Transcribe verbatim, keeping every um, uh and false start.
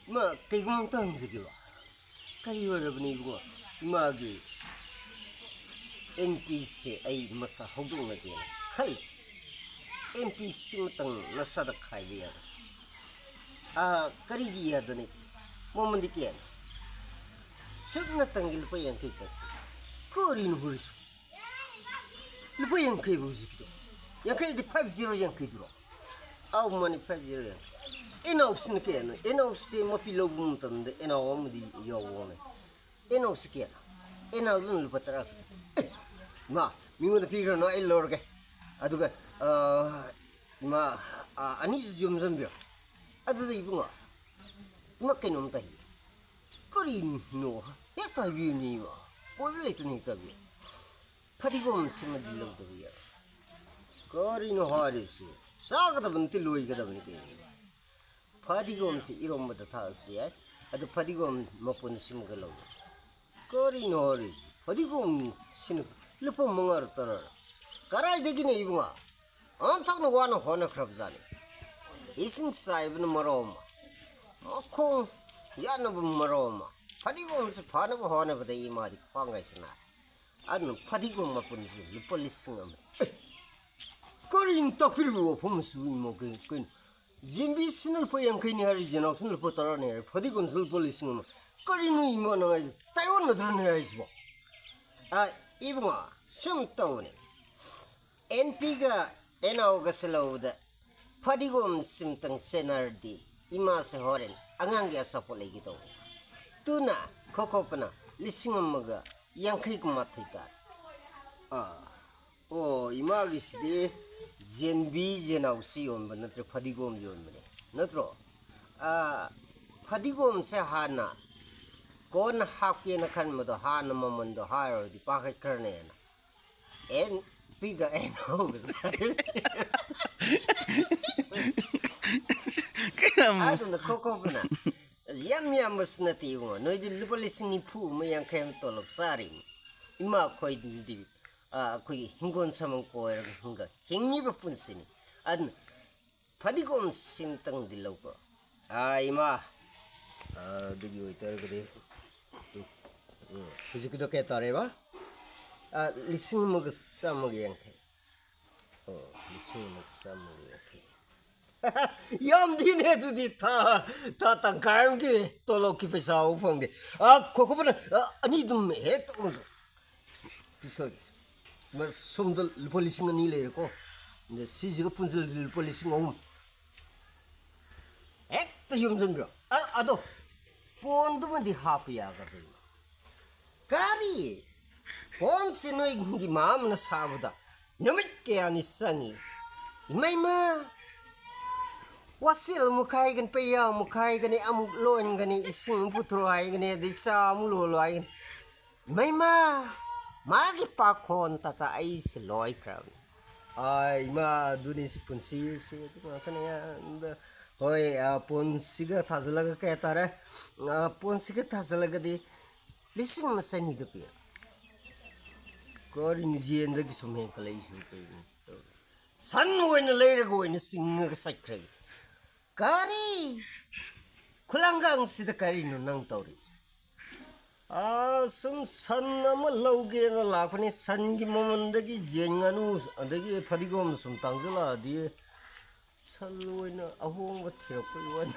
ꯏꯃꯥ, ꯀꯩꯒꯨꯝꯕ ꯑꯝꯇ ꯍꯪꯖꯒꯦꯕ꯫ ꯀꯔꯤ ꯑꯣꯏꯔꯕꯅꯤ ꯏꯕꯨꯡꯉꯣ? ꯏꯃꯥꯒꯤ ꯑꯦꯟ ꯄꯤꯁꯦ ꯑꯩ ꯃꯁꯥ ꯍꯧꯗꯣꯛꯅꯒꯦꯅ ꯈꯜꯂꯤ꯫ ꯑꯦꯟ ꯄꯤꯁꯤꯃꯇꯪ ꯅꯁꯥꯗ ꯈꯥꯏꯕ ꯌꯥꯒꯗ꯭ꯔꯥ? ꯑꯥ, ꯀꯔꯤꯒꯤ ꯌꯥꯗꯅꯤ? ꯃꯃꯟꯗꯤ ꯀꯌꯥꯅꯣ? ꯁꯨꯞꯅꯇꯪꯒꯤ ꯂꯨꯄꯥ ꯌꯥꯡꯈꯩ ꯈꯛ꯫ ꯀꯔꯤꯅꯣ ꯍꯧꯔꯤꯁꯨ? ꯂꯨꯄꯥ ꯌꯥꯡꯈꯩꯕꯨ ꯍꯧꯖꯤꯛꯀꯤꯗꯣ? ꯌꯥꯡꯈꯩꯗꯤ ꯐꯥꯏꯚ ꯖꯤꯔꯣ ꯌꯥꯡꯈꯩꯗꯨꯔꯣ? ꯑꯧ, ꯃꯥꯅꯤ, ꯐꯥꯏꯚ ꯖꯤꯔꯣ ꯌꯥꯡꯈꯩ꯫ ꯑꯦꯅꯥꯎꯁꯤꯅ ꯀꯌꯥꯅꯣ? ꯑꯦꯅꯥꯎꯁꯦ ꯃꯄꯤ ꯂꯧꯕ ꯃꯇꯝꯗ ꯑꯦꯅꯥꯎ ꯑꯃꯗꯤ ꯌꯥꯎꯕꯅꯦ꯫ ꯑꯦꯅꯥꯎꯁꯤ ꯀꯌꯥꯅꯣ? ꯑꯦꯅꯥꯎꯗꯨꯅ ꯂꯨꯄꯥ ꯇꯔꯥ ꯈꯛꯇ꯫ ꯑꯦ, ꯃꯥ, ꯃꯤꯉꯣꯟꯗ ꯄꯤꯈ꯭ꯔꯅꯣ, ꯑꯩ ꯂꯧꯔꯒꯦ꯫ ꯑꯗꯨꯒ, ꯑꯥ, ꯏꯃꯥ, ꯑꯥ, ꯑꯅꯤꯁꯤꯁꯨ ꯌꯣꯝꯁꯤꯟꯕꯤꯔꯣ꯫ ꯑꯗꯨꯗ ꯏꯕꯨꯡꯉꯣ, ꯏꯃꯥ, ꯀꯩꯅꯣꯝꯇ ꯍꯥꯏꯒꯦ꯫ ꯀꯔꯤꯅꯣ? ꯍꯦꯛꯇ ꯍꯥꯏꯕꯤꯌꯨꯅꯦ ꯏꯃꯥ꯫ ꯀꯣꯏꯕ ꯂꯩꯇꯅ ꯍꯦꯛꯇ ꯍꯥꯏꯕꯤꯌꯨ꯫ ꯐꯗꯤꯒꯣꯝꯁꯤꯃꯗꯤ ꯂꯧꯗꯕ ꯌꯥꯔꯣꯏ꯫ ꯀꯔꯤꯅꯣ ꯍꯥꯏꯔꯤꯕꯁꯤ? ꯆꯥꯒꯗꯕ ꯅꯠꯇꯦ, ꯂꯣꯏꯒꯗꯕꯅꯤ ꯀꯩꯅꯣ꯫ ꯐꯗꯤꯒꯣꯝꯁꯤ ꯏꯔꯣꯝꯕꯗ ꯊꯥꯛꯑꯁꯨ ꯌꯥꯏ꯫ ꯑꯗꯨ ꯐꯗꯤꯒꯣꯝ ꯃꯄꯨꯟꯁꯤꯃꯒ ꯂꯧꯗꯕ꯫ ꯀꯔꯤꯅꯣ ꯍꯥꯏꯔꯤꯁꯤ? ꯐꯗꯤꯒꯣꯝꯁꯤꯅ ꯂꯨꯄꯥ ꯃꯉꯥꯔ ꯇꯔꯥꯔ? ꯀꯔꯥꯏꯗꯒꯤꯅꯣ ꯏꯕꯨꯡꯉꯣ? ꯑꯣꯟꯊꯣꯛꯅ ꯋꯥꯅ ꯍꯣꯠꯅꯈ꯭ꯔꯕꯖꯥꯠꯅꯤ꯫ ꯏꯁꯤꯡ ꯆꯥꯏꯕꯅ ꯃꯔꯣꯜ ꯑꯃ, ꯃꯈꯣꯡ ꯌꯥꯠꯅꯕ ꯃꯔꯣꯜ ꯑꯃ, ꯐꯗꯤꯒꯣꯝꯁꯤ ꯐꯅꯕ ꯍꯣꯠꯅꯕꯗ ꯏꯃꯥꯗꯤ ꯈ꯭ꯋꯥꯡꯒꯩꯁꯤ ꯅꯥꯔꯦ꯫ ꯑꯗꯨꯅ ꯐꯗꯤꯒꯣꯝ ꯃꯄꯨꯟꯁꯤ ꯂꯨꯄꯥ ꯂꯤꯁꯤꯡ ꯑꯃ꯫ ꯑꯦ! ꯀꯔꯤꯅꯣ ꯇꯥꯛꯄꯤꯔꯤꯕ ꯋꯥꯐꯝ ꯑꯁꯤꯕꯨ ꯏꯃꯥ? ꯀꯩ-, ꯀꯩꯅꯣ? ꯌꯦꯟꯕꯤꯁꯤꯅ ꯂꯨꯄꯥ ꯌꯥꯡꯈꯩꯅꯤ ꯍꯥꯏꯔꯤ, ꯌꯦꯅꯥꯎꯁꯤꯅ ꯂꯨꯄꯥ ꯇꯔꯥꯅꯤ ꯍꯥꯏꯔꯤ, ꯐꯗꯤꯒꯣꯝꯁꯤꯅ ꯂꯨꯄꯥ ꯂꯤꯁꯤꯡ ꯑꯃ꯫ ꯀꯔꯤꯅꯣ ꯏꯃꯥ ꯅꯪ ꯍꯥꯏꯁꯦ? ꯇꯥꯏꯑꯣꯟꯅꯗ꯭ꯔꯅꯦ ꯍꯥꯏꯁꯤꯕꯣ? ꯑ, ꯏꯕꯨꯡꯉꯣ, ꯁꯨꯝ ꯇꯧꯕꯅꯦ꯫ ꯑꯦꯟ ꯄꯤꯒ ꯑꯦꯅꯥꯎꯒꯁꯦ ꯂꯧꯕꯗ ꯐꯗꯤꯒꯣꯝ ꯁꯤꯝꯇꯪ ꯆꯦꯟꯅꯔꯗꯤ ꯏꯃꯥꯁꯦ ꯍꯣꯔꯦꯟ ꯑꯉꯥꯡꯒꯤ ꯑꯆꯥꯄꯣꯠ ꯂꯩꯒꯦ ꯇꯧꯕꯅꯦ꯫ ꯇꯨꯅ ꯈꯣꯈꯣꯞꯄꯅ ꯂꯤꯁꯤꯡ ꯑꯃꯒ ꯌꯥꯡꯈꯩꯒ ꯃꯥꯊꯣꯏ ꯇꯥꯔꯦ꯫ ꯑꯥ, ꯑꯣ, ꯏꯃꯥꯒꯤꯁꯤꯗꯤ ꯌꯦꯟꯕꯤ ꯌꯦꯅꯥꯎꯁꯤ ꯌꯣꯟꯕ ꯅꯠꯇ꯭ꯔꯦ, ꯐꯗꯤꯒꯣꯝ ꯌꯣꯟꯕꯅꯦ, ꯅꯠꯇ꯭ꯔꯣ? ꯑꯥ, ꯐꯗꯤꯒꯣꯝꯁꯦ ꯍꯥꯟꯅ ꯀꯣꯟꯅ ꯍꯥꯞꯀꯦꯅ ꯈꯟꯕꯗꯣ, ꯍꯥꯟꯅ ꯃꯃꯟꯗꯣ ꯍꯥꯏꯔꯨꯔꯗꯤ ꯄꯥꯈꯠꯈ꯭ꯔꯅꯦꯅ꯫ ꯑꯦꯟ ꯄꯤꯒ ꯑꯦꯅꯥꯎꯒꯁꯦ꯫ ꯀꯌꯥꯝ ꯑꯗꯨꯅ ꯈꯣꯈꯣꯞꯄꯅ ꯌꯥꯝ ꯌꯥꯝꯕꯁꯨ ꯅꯠꯇꯦ ꯏꯕꯨꯡꯉꯣ꯫ ꯅꯣꯏꯗꯤ ꯂꯨꯄꯥ ꯂꯤꯁꯤꯡ ꯅꯤꯐꯨ ꯑꯃ, ꯌꯥꯡꯈꯩ ꯑꯃ ꯇꯣꯂꯣꯞ ꯆꯥꯔꯤꯕꯅꯤ꯫ ꯏꯃꯥ ꯑꯩꯈꯣꯏꯗꯤ, ꯑ, ꯑꯩꯈꯣꯏꯒꯤ ꯍꯤꯡꯒꯣꯜ ꯁꯝꯕꯜ ꯀꯣꯏꯔꯒ ꯍꯤꯡꯉꯤꯕ ꯄꯨꯟꯁꯤꯅꯤ꯫ ꯑꯗꯨꯅ ꯐꯗꯤꯒꯣꯝ ꯁꯤꯝꯇꯪꯗꯤ ꯂꯧꯀꯣ꯫ ꯑꯥ, ꯏꯃꯥ, ꯑꯗꯨꯒꯤ ꯑꯣꯏꯇꯥꯔꯒꯗꯤ, ꯎꯝ, ꯍꯧꯖꯤꯛꯀꯤꯗꯣ ꯀꯌꯥ ꯇꯥꯔꯦꯕ? ꯑ, ꯂꯤꯁꯤꯡ ꯑꯃꯒ ꯆꯥꯝꯃꯒ ꯌꯥꯡꯈꯩ꯫ ꯑꯣ, ꯂꯤꯁꯤꯡ ꯑꯃꯒ ꯆꯥꯝꯃꯒ ꯌꯥꯡꯈꯩ꯫ ꯌꯥꯝꯗꯦꯅꯦ ꯑꯗꯨꯗꯤ, ꯊꯥ, ꯊꯥ ꯇꯪꯈꯥꯏ ꯑꯃꯒꯤ ꯇꯣꯂꯣꯞꯀꯤ ꯄꯩꯁꯥ ꯐꯥꯎ ꯐꯪꯗꯦ꯫ ꯑ, ꯈꯣꯈꯣꯕꯅ, ꯑ, ꯑꯅꯤ ꯑꯗꯨꯝ ꯍꯦꯛꯇ ꯑꯣꯟꯁꯨ꯫ ꯄꯤꯁꯜꯒꯦ꯫ ꯁꯣꯝꯗ ꯂꯨꯄꯥ ꯂꯤꯁꯤꯡ ꯑꯅꯤ ꯂꯩꯔꯦꯀꯣ꯫ ꯑꯗ ꯁꯤꯁꯤꯒ ꯄꯨꯟꯁꯤꯜꯂꯗꯤ ꯂꯨꯄꯥ ꯂꯤꯁꯤꯡ ꯑꯍꯨꯝ꯫ ꯍꯦꯛꯇ ꯌꯣꯝꯁꯤꯟꯕꯤꯔꯣ꯫ ꯑ-, ꯑꯗꯣ, ꯄꯣꯟꯗꯨꯃꯗꯤ ꯍꯥꯞꯄ ꯌꯥꯒꯗ꯭ꯔꯣ, ꯏꯃꯥ? ꯀꯔꯤ? ꯄꯣꯟꯁꯤ ꯅꯣꯏꯒꯤ ꯃꯥ ꯑꯃꯅ ꯁꯥꯕꯗ ꯅꯨꯃꯤꯠ ꯀꯌꯥꯅꯤ ꯆꯪꯉꯤ? ꯏꯃꯩꯃ! ꯋꯥꯁꯦꯜ ꯑꯃꯨꯛ ꯈꯥꯏꯒꯅꯤ, ꯄꯩꯌꯥ ꯑꯃꯨꯛ ꯈꯥꯏꯒꯅꯤ, ꯑꯃꯨꯛ ꯂꯣꯟꯒꯅꯤ, ꯏꯁꯤꯡ ꯑꯃꯨꯛ ꯄꯨꯊꯣꯔꯛꯑꯣ ꯍꯥꯏꯒꯅꯤ, ꯑꯗꯩ ꯆꯥ ꯑꯃꯨꯛ ꯂꯣꯜꯂꯣ ꯍꯥꯏꯒꯅꯤ꯫ ꯏꯃꯩꯃ! ꯃꯥꯒꯤ ꯄꯥꯈꯣꯟ ꯇꯥꯇꯥ ꯑꯩꯁꯦ ꯂꯣꯏꯈ꯭ꯔꯕꯅꯤ꯫ ꯑꯥ, ꯏꯃꯥ, ꯑꯗꯨꯅꯤ ꯁꯤ ꯄꯨꯟꯁꯤꯁꯤ, ꯑꯗꯨ ꯉꯥꯛꯇꯅꯦ꯫ ꯑꯗ, ꯍꯣꯏ, ꯑꯥ, ꯄꯣꯟꯁꯤꯒ ꯊꯥꯖꯤꯜꯂꯒ ꯀꯌꯥ ꯇꯥꯔꯦ? ꯑꯥ, ꯄꯣꯟꯁꯤꯒ ꯊꯥꯖꯤꯜꯂꯒꯗꯤ ꯂꯤꯁꯤꯡ ꯑꯃ ꯆꯅꯤꯗ ꯄꯤꯔꯣ꯫ ꯀꯔꯤꯅꯣ ꯌꯦꯟꯗꯒꯤ ꯁꯨꯝ ꯍꯦꯟꯀꯠꯂꯛꯏꯁꯤꯕꯨ ꯀꯩꯅꯣ? ꯁꯟ ꯑꯣꯏꯅ ꯂꯩꯔꯒ ꯑꯣꯏꯅ ꯆꯤꯡꯉꯒ ꯆꯠꯈ꯭ꯔꯒꯦ꯫ ꯀꯔꯤ? ꯈꯨꯂꯪꯒꯪꯁꯤꯗ ꯀꯔꯤꯅꯣ ꯅꯪ ꯇꯧꯔꯤꯕꯁꯦ? ꯑꯥ, ꯁꯨꯝ ꯁꯟ ꯑꯃ ꯂꯧꯒꯦꯅ ꯂꯥꯛꯄꯅꯤ꯫ ꯁꯟꯒꯤ ꯃꯃꯜꯗꯒꯤ ꯌꯦꯟ ꯉꯥꯅꯨ ꯑꯗꯒꯤ ꯐꯗꯤꯒꯣꯝ ꯁꯨꯝ ꯇꯥꯡꯁꯤꯜꯂꯛꯑꯗꯤ ꯁꯟ ꯑꯣꯏꯅ ꯑꯍꯣꯡꯕ ꯊꯤꯔꯛꯄꯒꯤ ꯋꯥꯅꯤ꯫